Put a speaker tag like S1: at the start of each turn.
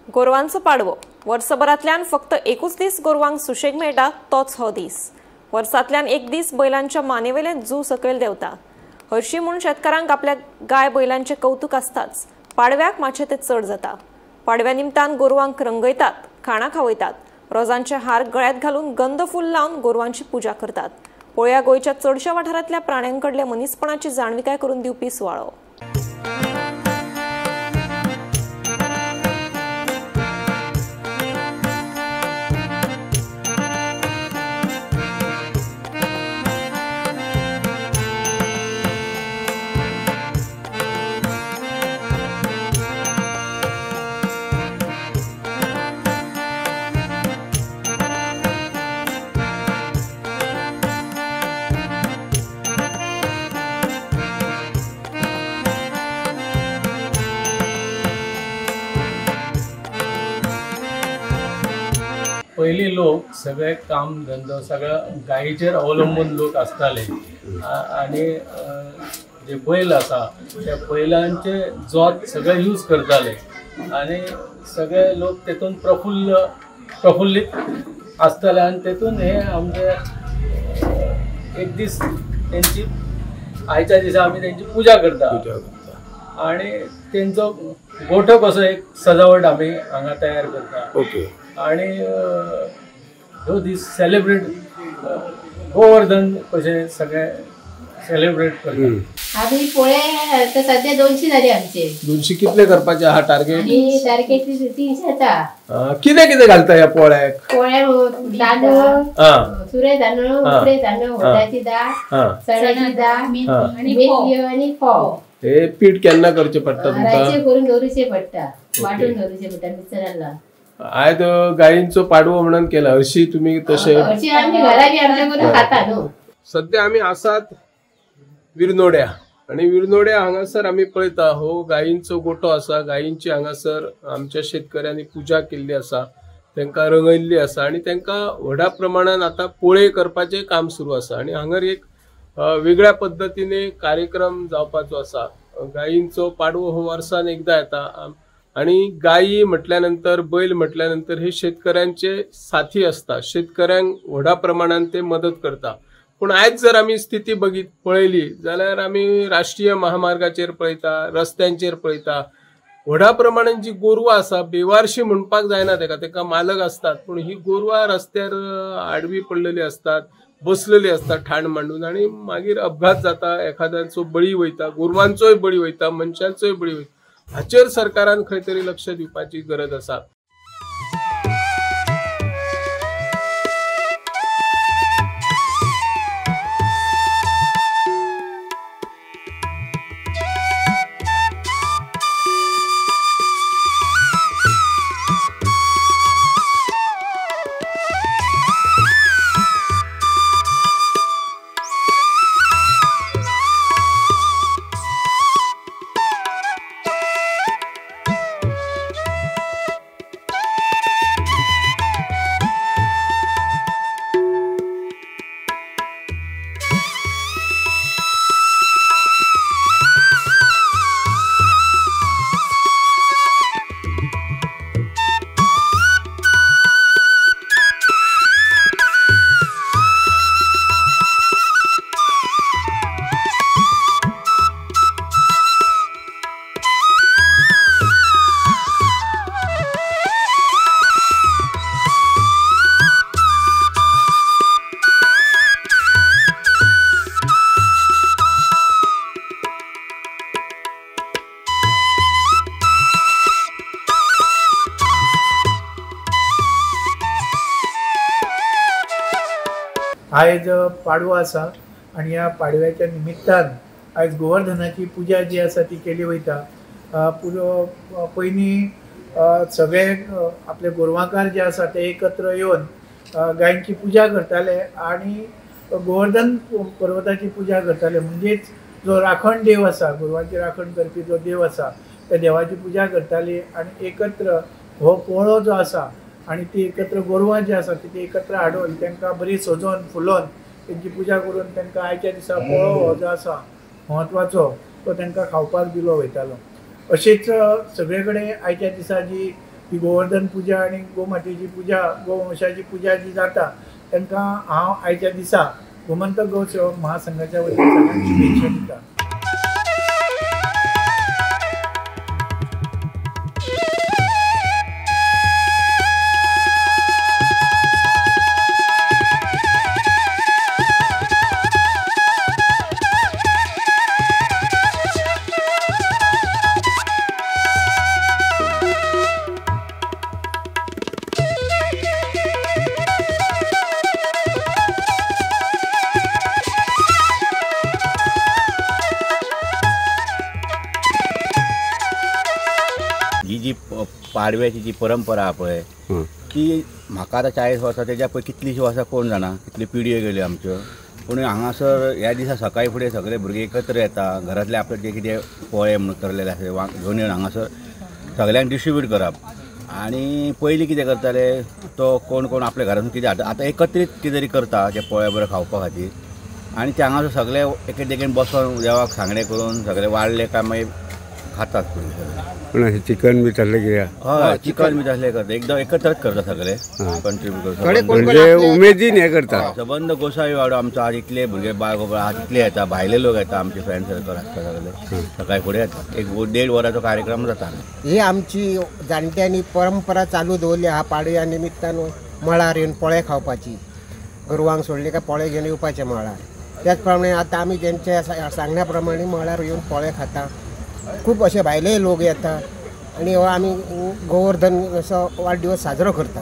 S1: गोरवांचो पाडवो वर्सभरांतल्यान फक्त एकूच दीस गोरवांक सुशेग मेळटा तोच हो दीस। वर्सांतल्यान एक दीस बैलांच्या मानेवेले जू सकयल देंवता। हरशी म्हूण शेतकारांक आपल्या गाय बैलांचे कौतुक आसताच, पाडव्याक मातशें ते चड जाता। पाडव्या निमतान गोरवांक रंगयतात, खाणां खावयतात, रोजांचे हार गळ्यात घालून गंधफूल लावन गोरवांची पूजा करतात। पळोवया गोंयच्या चडशा वाठारांतल्या प्राण्यांकडल्या मनीसपणाची जाणविकाय करून दिवपी सुवाळो।
S2: पयलीं लोक सगळे काम धंदो सगळे गायेचेर अवलंबून लोक आसताले आनी जे बैल आसा त्या बैलांचे जोत सगळे यूज करताले आनी सगळे लोक तेतून प्रफुल्लीत आसताले आनी तेतून हे आमचे एक दीस तेंची आयच्या दिसा आमी तेंची पुजा करता आनी तेंचो गोठो कसो एक सजावट आमी हांगा तयार करता।
S3: ओके।
S2: आणि ह्यो दीस सेलिब्रेट गोवर्धन कशें सगळे सेलिब्रेट करतात।
S4: आमी पोळे आता सध्या 200 जाले आमचे।
S3: 200 कितले करपाचे आहा टार्गेट?
S4: टार्गेट 300 आता।
S3: कितें कितें घालता ह्या पोळ्याक?
S4: पोळ्याक तांदूळ, सुरे तांदूळ, उकडे तांदूळ, हुडदाची दाळ, चण्याची दाळ, मेथयो आनी फोव।
S3: हे पीठ केन्ना करचें पडटा तुमकां?
S4: रातचें करून दवरूचें पडटा, वांटून दवरूचें पडटा मिक्सरान।
S3: आयज गायींचो पाडवो म्हणून केला, हरशी तुम्ही तशें?
S4: हरशी आमी घरा बी आमच्या करून खाता न्हू।
S3: सध्या आमी आसात विरनोड्या आनी विरनोड्या हांगासर आमी पळयता हो गायींचो गोठो आसा। गायींची हांगासर आमच्या शेतकऱ्यांनी पुजा केल्ली आसा, तांकां रंगयल्ली आसा आनी तांकां व्हडा प्रमाणान आतां पोळे करपाचें काम सुरू आसा आनी हांगर एक वेगळ्या पद्दतीने कार्यक्रम जावपाचो आसा। गायींचो पाडवो हो वर्सान एकदां येता आनी गायी म्हटल्या नंतर बैल म्हटल्या नंतर हे शेतकऱ्यांचे साथी असता, शेतकऱ्यांक व्हडा प्रमाणान ते मदत करता। पूण आयज जर आमी स्थिती पळयली जाल्यार आमी राष्ट्रीय महामार्गाचेर पळयता, रस्त्यांचेर पळयता, व्हडा प्रमाणान जी गोरवां आसा बेवारशी म्हणपाक जायना तेका, तेका मालक आसतात, पूण ही गोरवां रस्त्यार आडवी पडलेली आसतात, बसलेली आसतात ठाण मांडून आनी मागीर अपघात जाता, एखाद्याचो बळी वयता, गोरवांचोय बळी वयता, मनशांचोय बळी वयता। हाचेर सरकारान खंय तरी लक्ष दिवपाची गरज आसा।
S5: आयज पाडवो आसा आनी ह्या पाडव्याच्या निमित्तान आयज गोवर्धनाची पुजा जी आसा ती केली वयता। पयलीं सगळे आपले गोरवांकार जे आसा ते एकत्र येवन गायींची पुजा करताले आनी गोवर्धन पर्वताची पुजा करताले, म्हणजेच जो राखण देव आसा, गोरवांची राखण करपी जो देव आसा त्या देवाची पुजा करताली आनी एकत्र हो पोळो जो आसा आनी ती एकत्र गोरवां जी आसा ती एकत्र हाडून तांकां बरी सजोवन फुलोवन तेंची पुजा करून तांकां आयच्या दिसा पोळो हो जो आसा म्हत्वाचो तो तांकां खावपाक दिलो वयतालो। अशीच सगळे कडेन आयच्या दिसा जी ही गोवर्धन पुजा आनी गोमातेची पुजा, गोवंशाची पुजा जी जाता तांकां हांव आयच्या दिसा गोमंतक गौ सेवा महासंघाच्या वतीन सगळ्यांक शुभेच्छा दिता.
S6: ही जी पाडव्याची जी परंपरा पळय ती म्हाका आतां 40 वर्सां, तेज्या पळय कितलीशीं वर्सां कोण जाणा, कितल्यो पिढयो गेल्यो आमच्यो. पूण हांगासर ह्या दिसा सकाळी फुडें सगळे भुरगे एकत्र येता, घरांतले आपले जे कितें पोळे म्हणून करलेले आसा घेवन येवन हांगासर सगळ्यांक डिस्ट्रिब्यूट करप. आनी पयलीं कितें करताले तो कोण कोण आपल्या घरांतून कितें हाडटा, आतां एकत्रीत कितें तरी करता ते पोळे बरें खावपा खातीर. आनी ते हांगासर सगळे एके देगेन बसोन देवाक सांगणें करून सगळे वाडले काय मागीर खातात सगळे.
S7: पण चिकन बी तसलें कितें?
S6: हय, चिकन बी तसलें करता, एकदम एकत्रच करता सगळे कंट्रिब्यूट करता,
S7: म्हणजे उमेदीन हें करता.
S6: सबंद गोसावी वाडो आमचो आज इतले भुरगे बाळ आज इतले येता, भायले लोक येता, आमचे फ्रेंड सर्कल आसता सगळे सकाळी फुडें येता. 1-1.5 वरांचो कार्यक्रम जाता.
S8: ही आमची जाणट्यांनी परंपरा चालू दवरली आहा. पाडव्या निमित्तान मळार येवन पोळे खावपाची, गोरवांक सोडले काय पोळे घेवन येवपाचे मळार. त्याच प्रमाणे आतां आमी तेंच्या सांगण्या प्रमाणे मळार येवन पोळे खाता. खूब अशे भायले लोक येता आनी हो आमी गोवर्धन असो वाडदिवस साजरो करता.